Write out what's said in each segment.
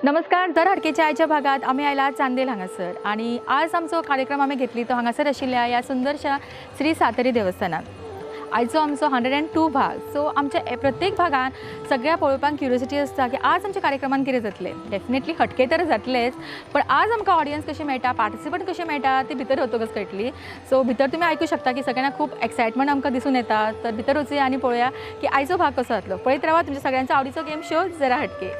नमस्कार, दर हटकेच्या आयच्या भागात आमी आयला चांदेल हांगासर आनी आज आमचो कार्यक्रम आमी घेतली तो हांगासर आशिल्ल्या ह्या सुंदरशा श्री सातेरी देवस्थानात। आयचो आमचो 102 भाग। सो आमच्या प्रत्येक भागान सगळ्या पळोवपाक क्युरियोसिटी आसता की आज आमच्या कार्यक्रमान कितें जातलें। डेफिनेटली हटके तर जातलेच, पण आज आमकां ऑडियन्स कशें मेळटा, पार्टिसिपंट कशें मेळटा ती भितर वतकच कळटली। सो भितर तुमी आयकूं शकता की सगळ्यांना खूब एक्सायटमेंट आमकां दिसून येता। तर भितर वचुया आनी पळोवया की आयचो भाग कसो जातलो। पळयत रावा तुमच्या सगळ्यांचो आवडीचो गेम शो जरा हटके।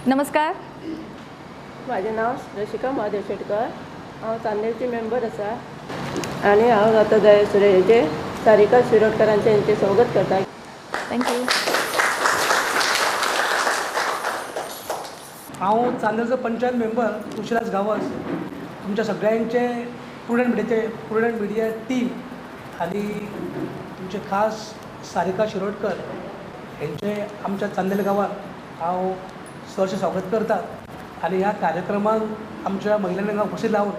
नमस्कार, म्हाजें नांव रशिका महादेव शेटकर। हांव चांदेलची मेंबर आसा आनी हांव आतां हेजे सारिका शिरोडकरांचें हेंचें स्वागत करता। Thank you. हांव चांदेलचो पंचायत मेंबर तुळशीदास गांवस। तुमच्या सगळ्यांचे प्रुडंट मिडियाचे प्रुडंट मिडिया टीम आनी तुमचे खास सारिका शिरोडकर हेंचे आमच्या चांदेल गांवांत हांव सहर्ष स्वागत करतात आनी ह्या कार्यक्रमाक आमच्या महिलांनी उपस्थित लावन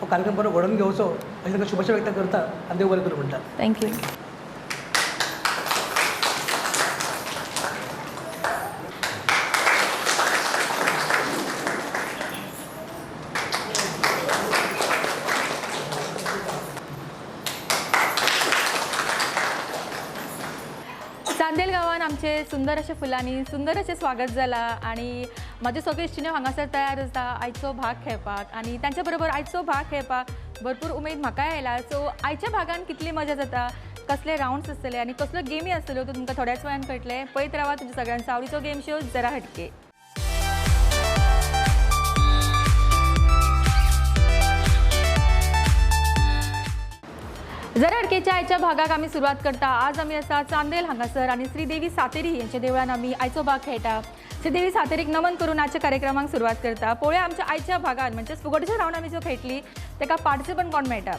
हो कार्यक्रम बरो घडोवन घेवचो अशें तांकां शुभेच्छा व्यक्त करता आनी देव बरें करूं म्हणटा। Thank you. Chandel गांवान आमचे सुंदर अशे फुलांनी सुंदर अशें स्वागत जाला आनी म्हाजे सगळे इश्टिण्यो हांगासर तयार आसा आयचो भाग खेळपाक आनी तांच्या बरोबर आयचो भाग खेळपाक भरपूर उमेद म्हाकाय आयला। सो आयच्या भागान कितली मजा जाता, कसले रावंड्स आसतले आनी कसल्यो गेमी आसतल्यो त्यो तुमकां थोड्याच वेळान कळटलें। पळयत रावा तुमच्या सगळ्यांचो आवडीचो गेम शो जरा हटके। जरा हटकेच्या आयच्या भागाक आमी सुरवात करता। आज आमी आसा चांदेल हांगासर आनी श्रीदेवी सातेरी हेंच्या देवळान आमी आयचो भाग खेळटा। श्रीदेवी सातेरीक नमन करून आजच्या कार्यक्रमाक सुरवात करता। पळोवया आमच्या आयच्या भागान म्हणजे फुगोटीच्या रावंड आमी जो खेळटली ताका पार्टिसिपंट कोण मेळटा।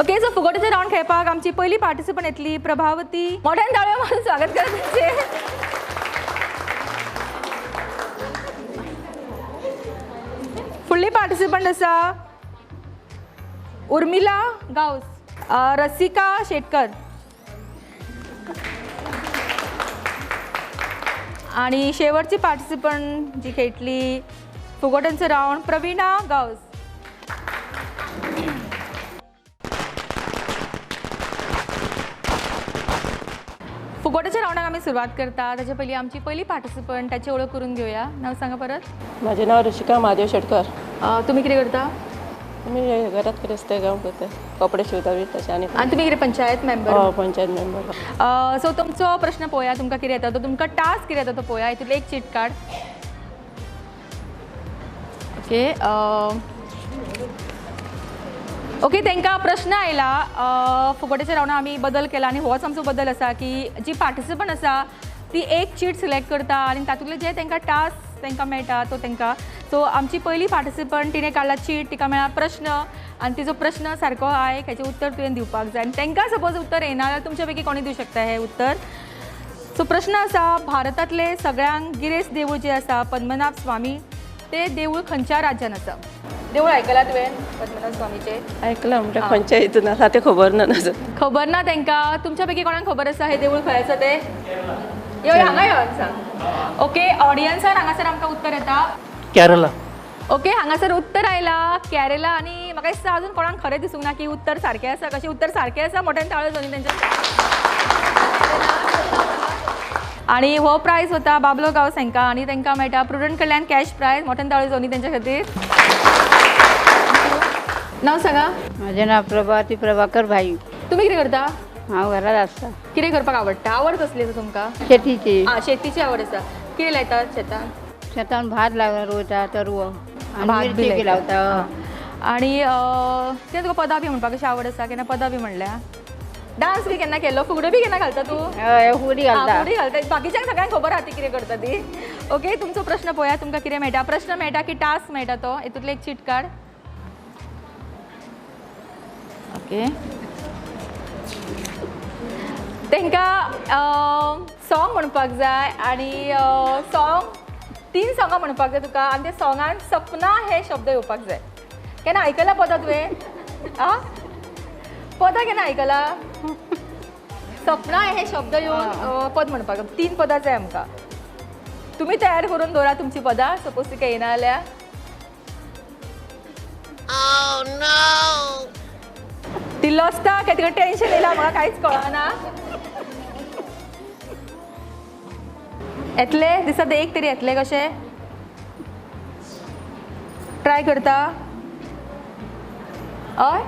ओके, सो फुगोटीचो रावंड खेळपाक आमची पयली पार्टिसिपंट येतली प्रभावती। मोठ्यान ताळयो मारून स्वागत करा तांचें। फुडली पार्टिसिपंट आसा उर्मिला गांवस, रसिका शेटकर आणि शेवटची पार्टिसिपंट जी खेळटली फुगोट्यांचो रावंड प्रवीणा गांवस। फुगोट्याच्या रावंडाक आमी सुरवात करता। ताच्या पयलीं आमची पयली पार्टिसिपंट ताची वळख करून घेवया। नांव सांगा परत। म्हाजें नांव रशिका महादेव शेटकर। तुमी कितें करता? मी घरात कितें आसता काम करता, कपडे शिंवता बी तशें। आनी आनी तुमी कितें पंचायत मेंबर? हय, पंचायत मेंबर। सो तुमचो प्रश्न पळोवया, तुमकां कितें येता तो, तुमकां टास्क कितें येता तो पळोवया। हितूंतलें एक चीट काड। ओके ओके, तांकां प्रश्न आयला फुगोट्याच्या रावंडार आमी बदल केला आनी होच आमचो बदल आसा की जी पार्टिसिपंट आसा ती एक चीट सिलेक्ट करता आनी तातूंतले जे तांकां टास्क तांकां मेळटा तो तांकां। सो आमची पयली पार्टिसिपंट तिणें काडला चीट, तिका मेळ्ळा प्रश्न आनी तिजो प्रश्न सारको आयक, हेचें उत्तर तुवें दिवपाक जाय आनी तांकां सपोज उत्तर येना जाल्यार तुमच्या पैकी कोणी दिवं शकता हें उत्तर। सो प्रश्न आसा, भारतांतले सगळ्यांक गिरेस्त देवूळ जें आसा पद्मनाभ स्वामी, तें देवूळ खंयच्या राज्यान आसा? देवूळ आयकलां तुवें पद्मनाभ स्वामीचें? आयकलां, म्हणल्यार खंयच्या हितून आसा तें खबर ना। खबर ना तांकां। तुमच्या पैकी कोणाक खबर आसा हें देवूळ खंय आसा तें? यो हांगा यो सांग। ओके, ऑडियन्सान हांगासर आमकां उत्तर येता केरला। ओके, हांगासर उत्तर आयला केरला आनी म्हाका दिसता अजून कोणाक खरें दिसूंक ना की उत्तर सारकें आसा। कशें उत्तर सारकें आसा? मोठ्यान ताळयो जावनी तेंच्या। आनी हो प्रायज वता बाबलो गांवस हांकां आनी तांकां मेळटा प्रुडंट कडल्यान कॅश प्रायज। मोठ्यान ताळयो जावनी तेंच्या खातीर। नांव सांगा। म्हाजें नांव प्रभावती प्रभाकर भाई। तुमी कितें करता? हांव घरांत आसता। कितें करपाक आवडटा? आवड कसली आसा तुमकां? शेतीची। आं, शेतीची आवड आसा। कितें लायतात शेतान? शेतान भात रोयता, तरवो आनी मिरची लायता। आनी कितें तुका पदां बी म्हणपाक कशी आवड आसा? केन्ना पदां बी म्हणल्या? डान्स बी केन्ना केल्लो? फुगड्यो बी केन्ना घालता तूं? हय, फुगडी घालता. फुगडी घालता. बाकीच्यांक सगळ्यांक खबर आहा ती कितें करता ती. ओके, तुमचो प्रश्न पळोवया तुमकां कितें मेळटा. प्रश्न मेळटा की टास्क मेळटा तो. हितूंतलें एक चीट काड. ओके, तांकां सॉंग म्हणपाक जाय आनी सॉंग 3 सॉंगां म्हणपाक जाय तुका आनी त्या सॉंगान सपना हे शब्द येवपाक जाय. केन्ना आयकला पदां तुवें? आं, पदां केन्ना आयकला? सपना हे शब्द येवन पद म्हणपाक 3 पदां जाय आमकां. तुमी तयार करून दवरा तुमची पदां. सपोज तिका येना जाल्यार ती लजता काय तिका टेन्शन येयला म्हाका कांयच कळना. येतले दिसता ते एक तरी येतले कशें? ट्राय करता? हय,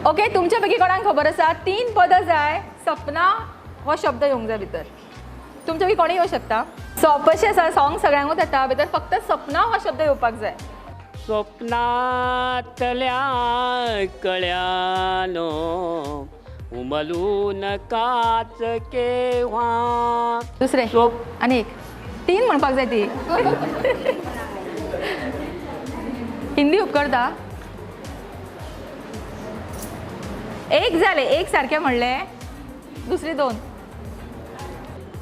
ओके. तुमच्या पैकी कोणाक खबर आसा 3 पदां जाय सपना हो शब्द येवंक जाय भितर? तुमच्या पैकी कोणूय येवं शकता. सोंपें आसा, सॉंग सगळ्यांकूच येता, भितर फक्त सपना हो शब्द येवपाक जाय. स्वप्नातल्या कळ्यानो उमलू नकाच केव्हा. दुसरे आनी एक 3 म्हणपाक जाय ती. हिंदी उपकरता. एक जालें, एक सारकें म्हणलें, दुसरी 2.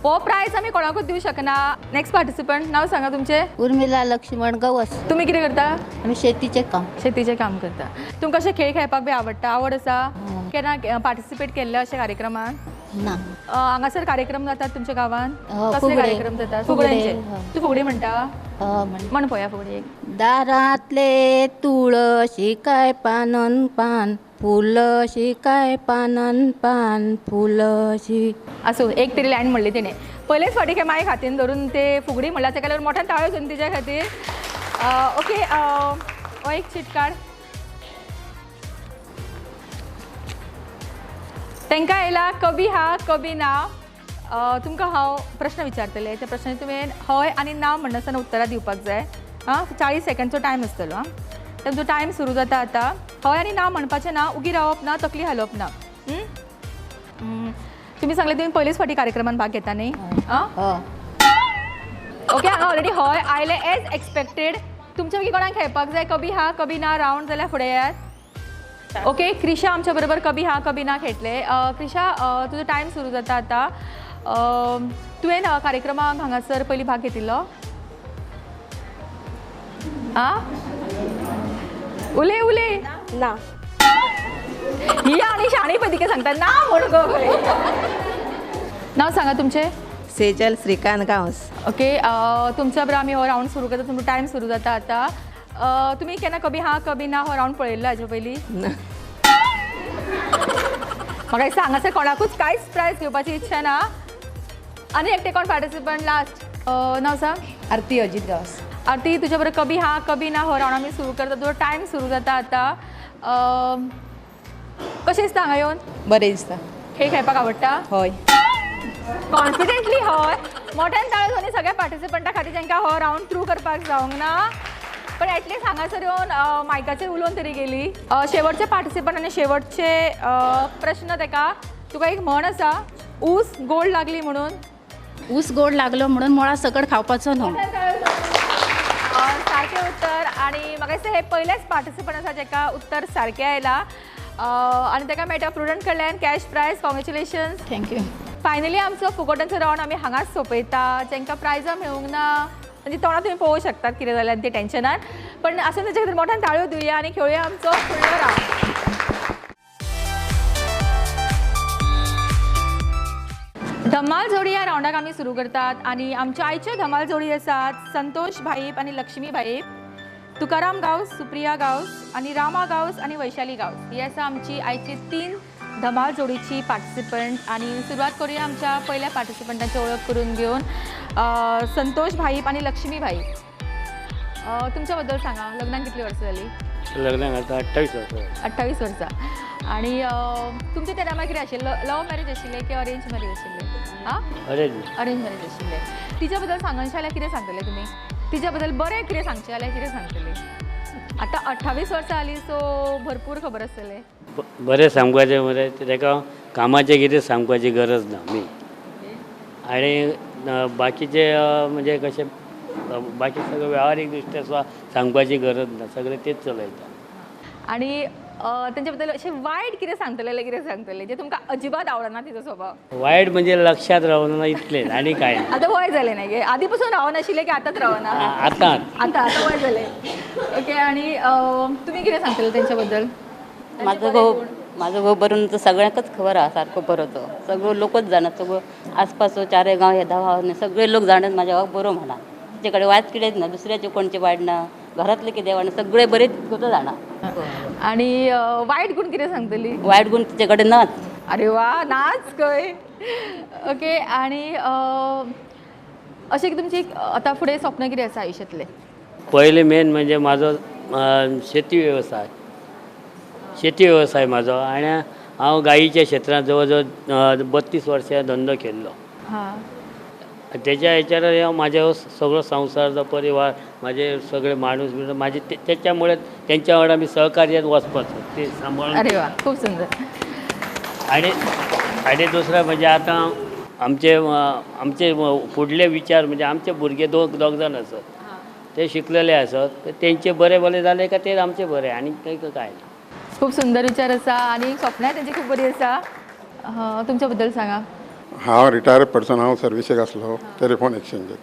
हो प्रायज आमी कोणाकूच दिवं शकना. नेक्स्ट पार्टिसिपंट, नांव सांगा तुमचें. उर्मिला लक्ष्मण गवस. तुमी कितें करता? आमी शेतीचें काम. शेतीचें काम करता. तुमकां अशें खेळ खेळपाक बी आवडटा? आवड आसा? केन्ना पार्टिसिपेट केल्लें अशें कार्यक्रमान? ना. हांगासर कार्यक्रम जातात तुमच्या गांवांत? कसले कार्यक्रम जातात? फुगड्यांचे. तूं फुगडी म्हणटा? म्हण पळोवया फुगडी एक. दारांतले तुळशी काय पानन पान, फुलशी काय पानन पान, फुलशी. आसूं, एक तरी लायन म्हणली तिणें. पयलेच फावटी काय मायक हातीन धरून ते फुगडी म्हणल्यार ताका लागून मोठ्यान ताळयो घेवन तिच्या खातीर. ओके, हो एक चीट काड. तांकां आयला कभी हा कभी ना. तुमकां हांव प्रश्न विचारतलें, त्या प्रश्नाचें तुवें हय आनी ना म्हणनासतना उत्तरां दिवपाक जाय. आं, 40 सेकंडचो टायम आसतलो. आं, तांचो टायम सुरू जाता आतां. हय आनी ना म्हणपाचें ना, उगी रावप ना, तकली हालोवप ना. तुमी सांगलें तुमी पयलेच फावटी कार्यक्रमान भाग घेता न्ही? आं, ओके. हांगा ऑलरेडी हय आयलें एज एक्सपेक्टेड. तुमच्या पैकी कोणाक खेळपाक जाय कभी हा कभी ना रावंड जाल्यार फुडें येयात. ओके, क्रिशा आमच्या बरोबर कभी हा कभी ना खेळटले. क्रिशा, तुजो टायम सुरू जाता आतां. तुवें कार्यक्रमाक हांगासर पयलीं भाग घेतिल्लो? आं, उलय उलय. ना. ही आनी शाणी पळय तिका सांगता ना म्हण गो. नांव सांगा तुमचें. सेजल श्रीकांत गांवस. ओके, तुमच्या बरोबर आमी हो रावंड सुरू करता. तुमचो टायम सुरू जाता आतां. तुमी केन्ना कभी हा कभी ना हो रावंड पळयल्लो हाजे पयलीं? म्हाका दिसता हांगासर कोणाकूच कांयच प्रायज घेवपाची इच्छा ना. आनी एकटे कोण पार्टिसिपंट लास्ट? नांव सांग. आरती अजीत गांवस. आरती, तुज्या बरोबर कभी हा कभी ना हो रावंड आमी सुरू करता. तुजो टायम सुरू जाता आतां. कशें दिसता हांगा येवन? बरें दिसता. खेळ खेळपाक आवडटा? हय. कॉन्फिडंटली हय. मोठ्यान ताळयो दोनी सगळ्या पार्टिसिपंटा खातीर तांकां हो रावंड थ्रू करपाक जावंक ना, पण एटलिस्ट हांगासर येवन मायकाचेर उलोवन तरी गेली. शेवटचे पार्टिसिपंट आनी शेवटचे प्रश्न ताका. तुका एक म्हण आसा, ऊस गोड लागली म्हणून. ऊस गोड लागलो म्हणून मुळा सकट खावपाचो न्हू. सारकें उत्तर. आनी म्हाका दिसता हे पयलेच पार्टिसिपंट आसा जेका उत्तर सारकें आयलां आनी ताका मेळटा प्रुडंट कडल्यान cash prize. Congratulations. Thank you. Finally आमचो फुगोट्यांचो रावंड आमी हांगाच सोंपयता. जांकां प्रायजां मेळूंक ना म्हणजे तोंडां तुमी पळोवंक शकतात कितें जाल्यार ती टेन्शनान, पण आसून ताच्या खातीर मोठ्यान ताळयो दिवया आनी खेळुया आमचो फुडलो रावंड. धमाल जोडी ह्या रावंडाक आमी सुरू करतात आनी आमच्या आयच्यो धमाल जोडी आसात संतोष भाईप आनी लक्ष्मी भाईप, तुकाराम गांवस, सुप्रिया गांवस आनी रामा गांवस आनी वैशाली गांवस. ही आसा आमची आयची 3 धमाल जोडीची पार्टिसिपंट. आनी सुरवात करूया आमच्या पयल्या पार्टिसिपंटांची ओळख करून घेवन. संतोष भाईप आनी लक्ष्मी भाईप, तुमच्या बद्दल सांगा. लग्नाक कितली वर्सां जाली? लग्नाक आतां 28 वर्सां. 28 वर्सां. आनी तुमचें त्या टायमार कितें आशिल्लें? लव मॅरेज आशिल्लें की अरेंज मॅरेज आशिल्लें? आं, अरेंज मॅरेज आशिल्लें. तिच्या बद्दल सांगनशें जाल्यार कितें सांगतलें तुमी? तिच्या बद्दल बरें कितें सांगचें जाल्यार कितें सांगतलें? आतां 28 वर्सां जालीं, सो भरपूर खबर आसतलें. बरें सांगपाचें मरे, ताका कामाचें कितें सांगपाची गरज ना मी. आनी बाकीचे म्हणजे कशें बाकी सगळें वेव्हारीक दृश्ट्या सुद्दां सांगपाची गरज ना, सगळें तेच चलयता. आनी तेंच्या बद्दल अशें वायट कितें सांगतलें जाल्यार कितें सांगतलें जें तुमकां अजिबात आवडना तिचो स्वभाव? वायट म्हणजे लक्षात रावना इतलें आनी कांय ना. आतां वय जालें न्ही गे, आदी पसून रावनाशिल्लें की आतांच रावना? आतां आतां आतां वय जालें. ओके, आनी तुमी कितें सांगतले तेंच्या बद्दल? म्हाजो घोव बरो न्हू तो सगळ्यांकच खबर आहा, सारको बरो तो, सगळो लोकच जाणा, सगळो आसपासो चारय गांव हे 10 गांव सगळे लोक जाणात म्हाज्या घोवाक बरो म्हणा. तेचे कडेन वायट कितेंच ना, दुसऱ्याचे कोणचें वायट ना, घरांतलें कितें वायट ना, सगळे बरें तितकूच जाणा. आनी वायट गुण कितें सांगतली? वायट गुण तिचे कडेन नाच. अरे वा, नाच खंय. ओके, आनी अशें की तुमची आतां फुडें स्वप्न कितें आसा आयुश्यांतलें? पयलें मेन म्हणजे म्हाजो शेती वेवसाय, शेती वेवसाय म्हाजो. आनी हांव गायीच्या क्षेत्रांत जवळ जवळ 32 वर्सां धंदो केल्लो. तेच्या हेच्यार हांव म्हाजो सगळो संवसार जो परिवार म्हाजे सगळे माणूस बिणूस म्हाजे तेच्यामुळे तेंच्या वांगडा आमी सहकार्यान वचपाचो ते सांबाळून. अरे वा, खूब सुंदर. आनी आनी दुसरें म्हणजे आतां आमचे आमचे फुडले विचार म्हणजे आमचे भुरगे दोग जाण आसत, ते शिकलेले आसत, तेंचे बरे बरे जाले काय ते आमचे बरे, आनी काय ना. खूब सुंदर विचार आसा आनी स्वप्नाय तेंची खूब बरी आसा. तुमच्या बद्दल सांगा. हांव रिटायर्ड पर्सन, हांव सर्विसेक आसलो टेलिफोन एक्सचेंजीक,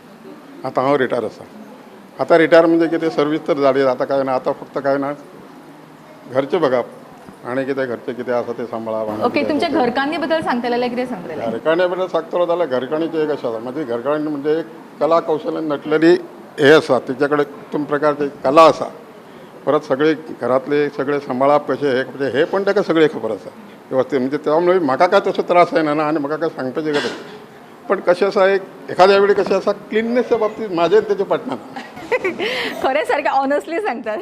आतां हांव रिटायर आसा. आतां रिटायर म्हणजे कितें, सर्वीस तर जाली, आतां काय ना, आतां फक्त काय ना घरचें बघप आनी कितें घरचें कितें आसा तें सांबाळप. ओके, तुमच्या घरकान्नी बद्दल सांगतले जाल्यार कितें सांगतले? घरकान्नी बद्दल सांगतलो जाल्यार घरकान्नीचें एक अशें आसा, म्हणजे घरकान्नी म्हणजे एक कला कौशल्यान नटलेली हें आसा, तिच्या कडेन उत्तम प्रकारची कला आसा. परत सगळे घरातले सगळे सांबाळप कशें हें म्हणजे हें पण ताका सगळें खबर आसा वेवस्थीत. म्हणजे त्यामुळे म्हाका काय तसो त्रास जायना ना आनी म्हाका काय सांगपाची गरज. पण कशें आसा, एक एखाद्या वेळी कशें आसा क्लिननेसच्या बाबतींत म्हाजें तेजें पटना. खरें सारकें ऑनेस्टली सांगतात.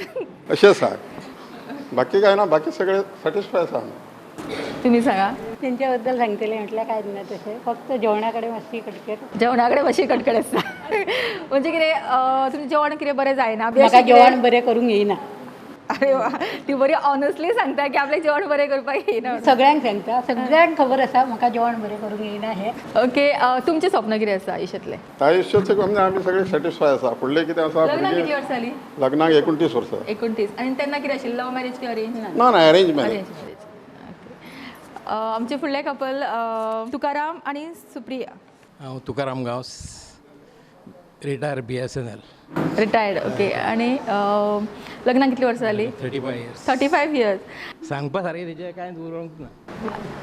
अशें आसा, बाकी काय ना, बाकी सगळे सॅटिस्फाय आसा आमी. तुमी सांगा. तेंच्या बद्दल सांगतलें म्हटल्यार कांयच ना तशें, फक्त जेवणा कडेन मातशी कटकट. जेवणा कडेन मातशी कटकट आसता म्हणजे कितें तुमचें जेवण कितें बरें जायना? म्हाका जेवण बरें करूंक येयना. अरे वा, ती बरी ऑनेस्टली सांगता की आपल्याक जेवण बरें करपाक येयना. सगळ्यांक सांगता, सगळ्यांक खबर आसा म्हाका जेवण बरें करूंक येयना हें. ओके, तुमचें स्वप्न कितें आसा आयुश्यांतलें? आयुश्याचें म्हणजे आमी सगळे सॅटिस्फाय आसा. फुडलें कितें आसा? लग्नाक कितली वर्सां जालीं? लग्नाक 29 वर्सां. 29. आनी तेन्ना कितें आशिल्लें, लव मॅरेज की अरेंज? ना ना, अरेंज मॅरेज. Arrange marriage. आमचे फुडले कपल तुकाराम आनी सुप्रिया. हांव Tukaram Gawas, retire BSNL. Retired. Okay, आनी लग्नाक कितली वर्सां जालीं? 35 इयर्स. 35 इयर्स. सांगपा सारकें तेजें कांय उरूंक ना.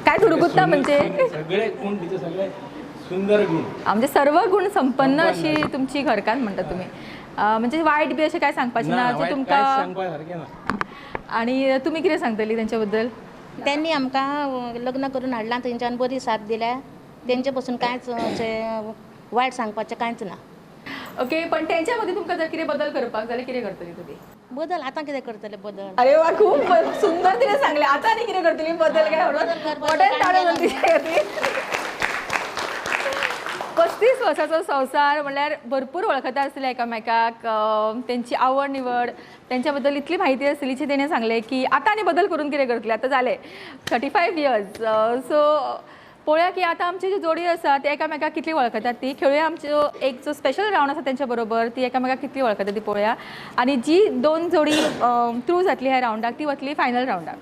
काय उरूंकूच ना म्हणजे सगळे गुण तिचे, सगळे सुंदर गुण, म्हणजे सर्व गुण संपन्न अशी तुमची घरकान्न म्हणटा तुमी. म्हणजे वायट बी अशें कांय सांगपाचें ना तुमकां? सांगपा सारकें ना. आनी तुमी कितें सांगतली तेंच्या बद्दल? त्यांनी आमकां लग्न करून हाडलां, तेंच्यान बरी साथ दिल्या, तेंचे पसून कांयच अशें वायट सांगपाचें कांयच ना. ओके, पण तेंच्या मदीं तुमकां जर कितें बदल करपाक जाल्यार कितें करतली तुमी? बदल आतां कितें करतले बदल? अरे वा, खूब सुंदर तिणें सांगलें. आतां आनी कितें करतली बदल काय म्हणून मोठ्यान ताळयो घालून तिच्या खातीर. 35 वर्साचो संवसार म्हणल्यार भरपूर वळखता आसले एकामेकाक, तेंची आवड निवड तेंच्या बद्दल इतली म्हायती आसली जी तेणें सांगलें की आतां आनी बदल करून कितें करतले, आतां जालें 35 इयर्स. सो पळोवया की आतां आमची जी जोडी आसा ती एकामेकाक कितली वळखतात ती खेळुया. आमचो एक जो स्पेशल रावंड आसा तेंच्या बरोबर, ती एकामेकाक कितली वळखतात ती पळोवया. आनी जी दोन जोडी थ्रू जातली ह्या रावंडाक ती वतली फायनल रावंडाक.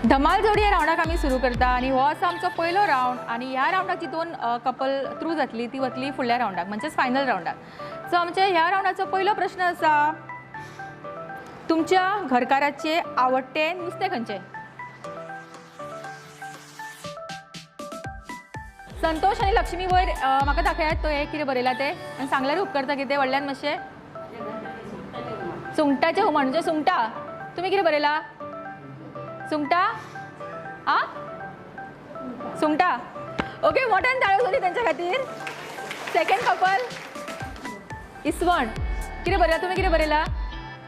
धमाल जोडी ह्या रावंडाक आमी सुरू करता आनी हो आसा आमचो पयलो रावंड. आनी ह्या रावंडाक जी दोन कपल थ्रू जातली ती वतली फुडल्या रावंडाक म्हणजेच फायनल रावंडाक. सो आमच्या ह्या रावंडाचो पयलो प्रश्न आसा, तुमच्या घरकाराचे आवडटे नुस्तें खंयचें? संतोष आनी लक्ष्मी वयर म्हाका दाखयात तो हें कितें बरयलां तें आनी सांगल्यार उपकारता कितें व्हडल्यान मातशें. सुंगटाचें हुमण म्हणजे सुंगटां. तुमी कितें बरयलां? सुंगटां? आ, सुंगटां. ओके, मोठ्यान ताळयो जाली तेंच्या खातीर. सेकंड कपल इसवण. कितें बरयलां तुमी? कितें बरयलां?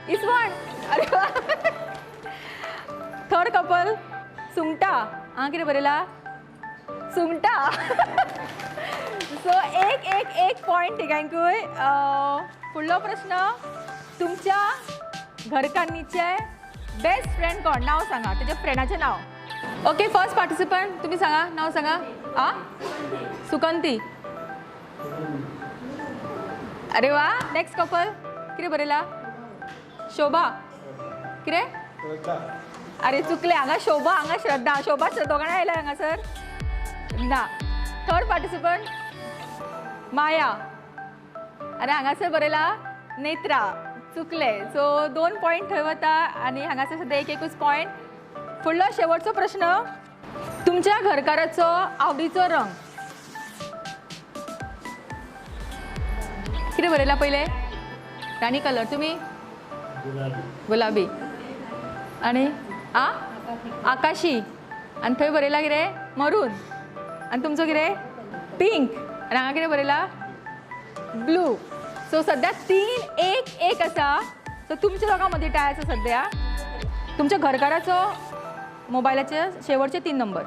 इसवण. अरे वा. थर्ड कपल सुंगटां. आं, कितें बरयलां? सुंगटां. सो एक एक एक पॉयंट तिगांकूय. फुडलो प्रश्न, तुमच्या घरकान्नीचे बेस्ट फ्रेंड कोण? नांव सांगा, तेच्या फ्रेंडाचें नांव. ओके, फर्स्ट पार्टिसिपंट तुमी सांगा, नांव सांगा. आ, सुकंती. अरे वा. नेक्स्ट कपल कितें बरयला? शोभा. कितें? अरे चुकले, हांगा शोभा, हांगा श्रद्धा. शोभा श्रद्धा दोगांय आयल्या हांगासर ना. थर्ड पार्टिसिपंट माया. अरे हांगासर बरयला नेत्रा. चुकले. सो 2 पॉयंट थंय वता आनी हांगासर सद्या एक एकूच पॉयंट. फुडलो शेवटचो प्रश्न, तुमच्या घरकाराचो आवडीचो रंग? कितें बरयला पयलें? राणी कलर. तुमी? गुलाबी. आनी आ आकाशी. आनी थंय बरयला कितें? मरून. आनी तुमचो कितें? पिंक. आनी हांगा कितें बरयला? ब्लू. सो सद्या 3-1-1 आसा. सो तुमच्या दोगां मदीं टाय आसा सद्या. तुमच्या घरकाराचो मोबायलाचे शेवटचे 3 नंबर?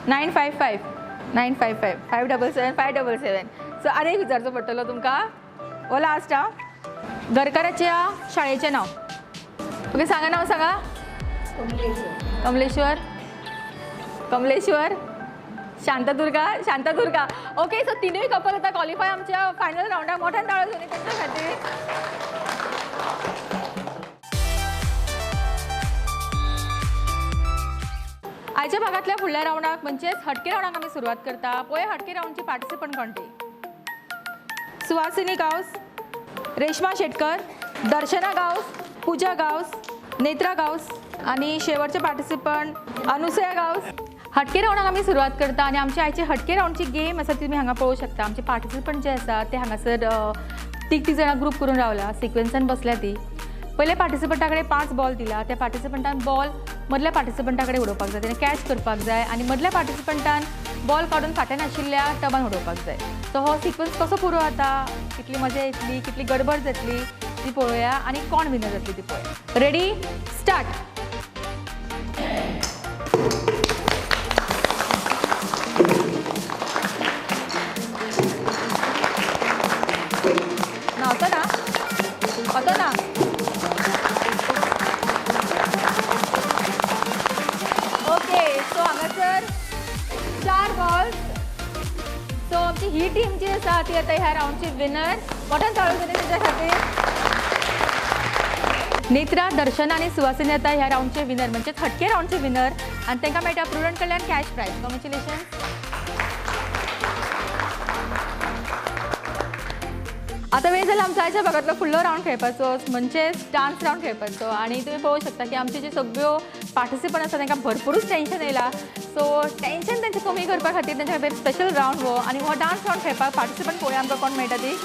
955 955 577 577. सो आनी एक विचारचो पडटलो तुमकां, हो लास्ट. आ, घरकाराच्या शाळेचें नांव? ओके, सांगा, नांव सांगा. कमलेश्वर. कमलेश्वर, शांतादुर्गा. शांतादुर्गा. ओके, सो तिनूय कपल आतां क्वॉलिफाय आमच्या फायनल रावंडाक. मोठ्यान ताळो घेवन तेंच्या खातीर. आयच्या भागांतल्या फुडल्या रावंडाक म्हणजेच हटके रावंडाक आमी सुरवात करता. पळय हटके रावंडची पार्टिसिपंट कोण ती? सुहासिनी गांवस, रेश्मा शेटकर, दर्शना गांवस, पूजा गांवस, नेत्रा गांवस आनी शेवटचे पार्टिसिपंट अनुसया गांवस. हटके रावंडाक आमी सुरवात करता आनी आमच्या आयची हटके रावंडची गेम आसा ती तुमी हांगा पळोवंक शकता. आमचे पार्टिसिपंट जे आसा ते हांगासर तीग तीग जाणां ग्रूप करून रावला, सिक्वेन्सान बसल्या ती. पयल्या पार्टिसिपंटा कडेन 5 बॉल दिला, त्या पार्टिसिपंटान बॉल मदल्या पार्टिसिपंटा कडेन उडोवपाक जाय, तेणें कॅच करपाक जाय आनी मदल्या पार्टिसिपंटान बॉल काडून फाट्यान आशिल्ल्या टबान उडोवपाक जाय. सो हो सिक्वन्स कसो पुरो जाता, कितली मजा येतली, कितली गडबड जातली ती पळोवया आनी कोण विनर जातली ती पळोवया. Ready, start. ना होतो ना, होतो ना. ओके, सो हांगासर 4 बॉल्स. सो आमची ही टीम जी आसा ती आतां ह्या रावंडची विनर. मोठ्यान ताळो घेवया तेच्या खातीर. नेत्रा, दर्शन आनी सुहासिनी आतां ह्या रावंडचे विनर, म्हणजेच हटके रावंडचे विनर आनी तांकां मेळटा प्रुडंट कडल्यान कॅश प्रायज. कॉंग्रेच्युलेशन. आतां वेळ जाला आमचो आयच्या भागांतलो फुडलो रावंड खेळपाचो, म्हणजेच डान्स रावंड खेळपाचो. आनी तुमी पळोवंक शकता की आमचे जे सगळ्यो पार्टिसिपंट आसा तांकां भरपुरूच टेंशन येयला. सो टेंशन तेंचें कमी करपा खातीर तेंच्या खातीर स्पेशल रावंड हो आनी हो डान्स रावंड खेळपाक पार्टिसिपंट पळोवया आमकां कोण मेळटा ती.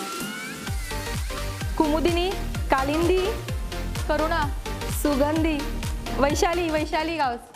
कुमुदिनी, कालिंदी, करुणा, सुगंधी, वैशाली. वैशाली गांवस.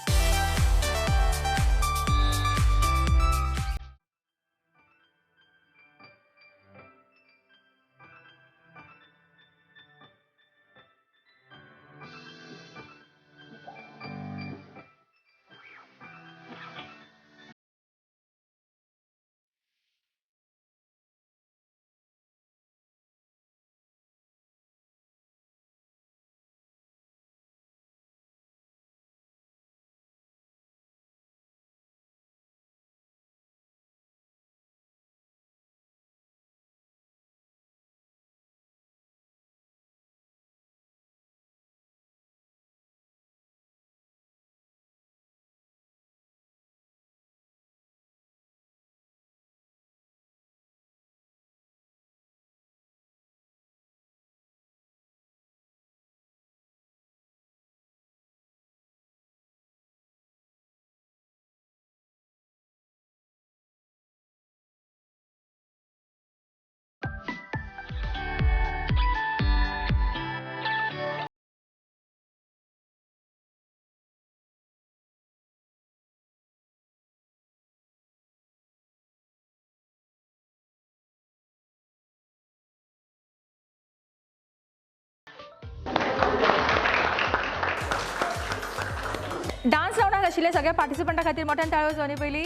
डान्स रावंडाक आशिल्ले सगळ्या पार्टिसिपंटा खातीर मोठ्यान ताळयो जावनी पयलीं.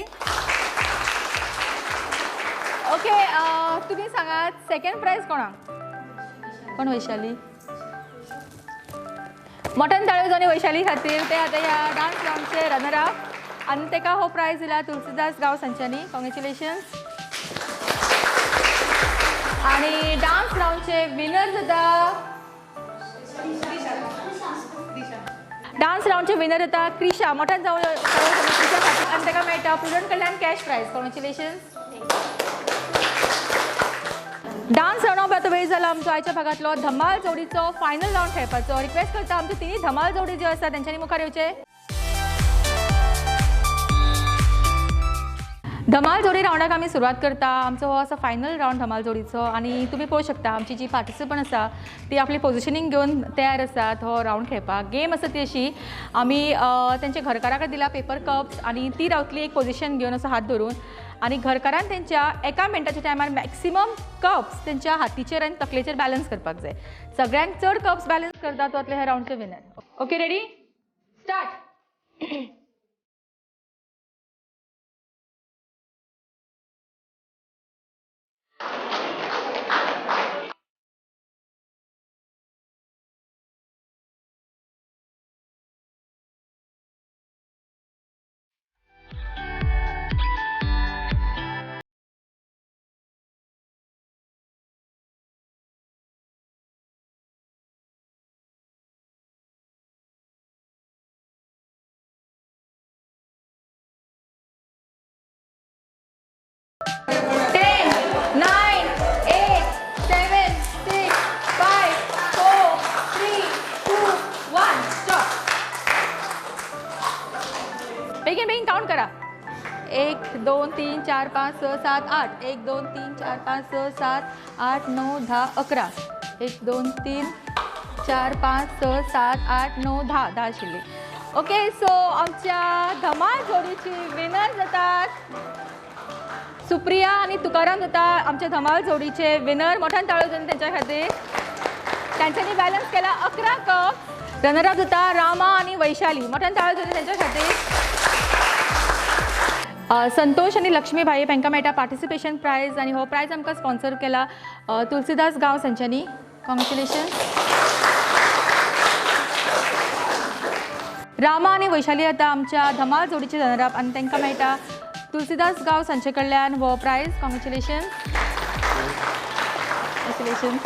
ओके, तुमी सांगात सेकंड प्रायज कोणाक? कोण? वैशाली. मोठ्यान ताळयो जावनी वैशाली खातीर. ते आतां ह्या डान्स रावंडचे रनर अप आनी ताका हो प्रायज दिला तुलसीदास गांवस हांच्यांनी. कॉंग्रेच्युलेशन्स. आनी डान्स रावंडचे विनर जाता, डान्स रावंडचे विनर जाता क्रिशा. मोठ्यान जावन क्रिशा खातीर आनी ताका मेळटा प्रुडंट कडल्यान कॅश प्रायज. कॉंग्रेच्युलेशन्स. डान्स रावंडा आतां वेळ जाला आमचो आयच्या भागांतलो धमाल जोडीचो फायनल रावंड खेळपाचो. रिक्वेस्ट करता आमच्यो तिनूय धमाल जोडी ज्यो आसा तेंच्यांनी मुखार येवचे. धमाल जोडी रावंडाक आमी सुरवात करता. आमचो हो असो फायनल रावंड धमाल जोडीचो आनी तुमी पळोवंक शकता आमची जी पार्टिसिपंट आसा ती आपली पोजिशनींग घेवन तयार आसात हो रावंड खेळपाक. गेम आसा ती अशी, आमी तेंच्या घरकारा कडेन दिला पेपर कप्स आनी ती रावतली एक पोजिशन घेवन असो हात धरून आनी घरकारान तेंच्या एका मिनटाच्या टायमार मॅक्सिमम कप्स तेंच्या हातीचेर आनी तकलेचेर बॅलन्स करपाक जाय. सगळ्यांत चड कप्स बॅलन्स करता तो जातले ह्या रावंडचे विनर. Okay, ready, start. बेगीन बेगीन काउंट करा. 1 2 3 4 5 6 7 8. 1 2 3 4 5 6 7 8 9 10 11. 1 2 3 4 5 6 7 8 9 10. 10 आशिल्ली. ओके, सो आमच्या धमाल जोडीची विनर जातात सुप्रिया आनी तुकाराम जाता आमच्या धमाल जोडीचे विनर. मोठ्यान ताळयो जावन तेंच्या खातीर. तांच्यांनी बॅलन्स केला 11 कप. रनर अप जाता रामा आनी वैशाली. मोठ्यान ताळयो जावन तेंच्या खातीर. संतोष आनी लक्ष्मी भाई हांकां मेळटा पार्टिसिपेशन प्रायज आनी हो प्रायज आमकां स्पॉन्सर केला तुलसीदास गांवस हांच्यांनी. कॉंग्रेच्युलेशन्स. रामा आनी वैशाली आतां आमच्या धमाल जोडीचे रनर अप आनी तांकां मेळटा तुलसीदास गांवस हांचे कडल्यान हो प्रायज. कॉंग्रेच्युलेशन्स. कॉंग्रेच्युलेशन्स.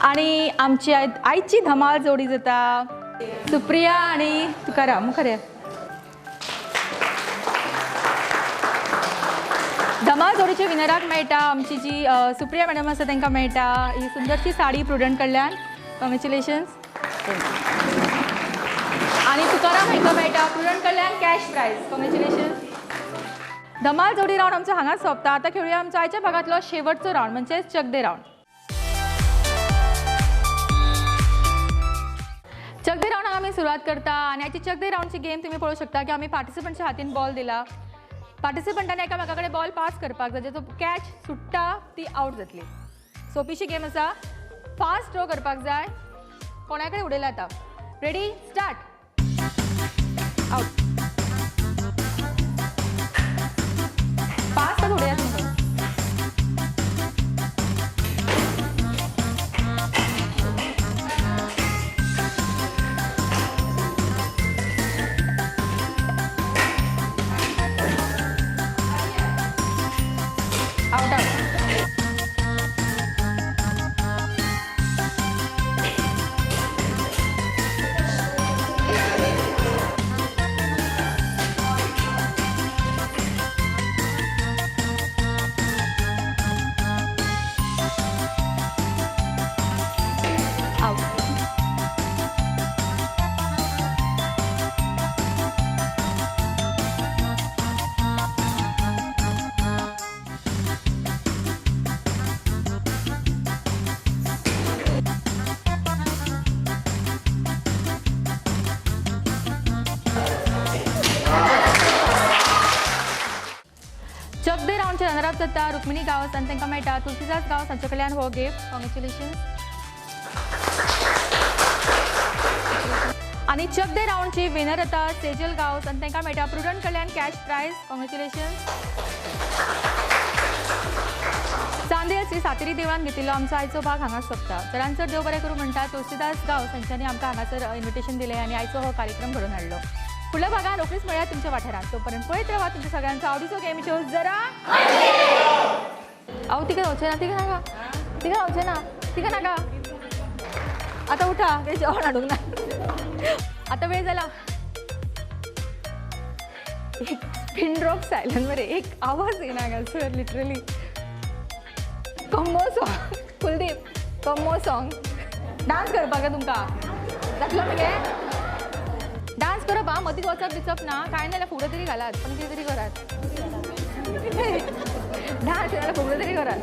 आनी आमची आयची धमाल जोडी जाता सुप्रिया आनी तुकाराम. मुखार या. धमाल जोडीचे विनराक मेळटा आमची जी सुप्रिया मॅडम आसा तांकां मेळटा ही सुंदरशी साडी प्रुडंट कडल्यान. कॉंग्रेच्युलेशन्स. आनी तुकाराम हांकां मेळटा प्रुडंट कडल्यान कॅश प्रायज. कॉंग्रेच्युलेशन्स. धमाल जोडी रावंड आमचो हांगाच सोंपता. आतां खेळुया आमचो आयच्या भागांतलो शेवटचो रावंड म्हणजे चकदे रावंड. चकदे रावंडाक आमी सुरवात करता आनी आयची चकदे रावंडची गेम तुमी पळोवंक शकता की आमी पार्टिसिपंटच्या हातीन बॉल दिला. पार्टिसिपंटांनी एकामेका कडेन बॉल पास करपाक जाय, जो कॅच सुट्टा ती आवट जातली. सोपीशी गेम आसा, फास्ट थ्रो करपाक जाय. कोणा कडेन उडयला आतां. Ready, start. Out. Fast उडयात न्हू. Out out. Out. चकदे रावंडचे runner up जाता रुक्मिणी गांवस आनी तांकां मेळटा तुलसीदास गांवस हांचे कडल्यान हो गिफ्ट. कॉंग्रेच्युलेशन्स. आनी चक दे रावंडची विनर जाता सेजल गांवस आनी तांकां मेळटा प्रुडंट कडल्यान cash prize. Congratulations. Chandel Shri Sateri देवळान घेतिल्लो आमचो आयचो भाग हांगा सोंपता. चडान चड देव बरें करूं म्हणटा तुळसीदास गांवस हांच्यांनी आमकां हांगासर इन्विटेशन दिलें आनी आयचो हो कार्यक्रम घडोवन हाडलो. फुडल्या भागान रोखडीच मेळया तुमच्या वाठारांत. तो पर्यंत पळयत रावा तुमच्या सगळ्यांचो आवडीचो गेम शो जरा. हांव तिका जावचें ना, तिका नाका, तिका जावचें ना, तिका नाका. आतां उठा, कितें जेवण हाडूंक ना, आतां वेळ जाला. एक पिन ड्रॉप सायलंट मरे, एक आवाज येना हांगासर लिटरली. कम्मो सॉंग कुलदीप, कम्मो सॉंग डांस करपाक जाय तुमकां, जातलो मगे डांस करप. आं, मदीं वचप बिचप ना, कांय ना जाल्यार फुगड्यो तरी घालात, पण कितें तरी करात. डांस जाल्यार फुगड्यो तरी करात.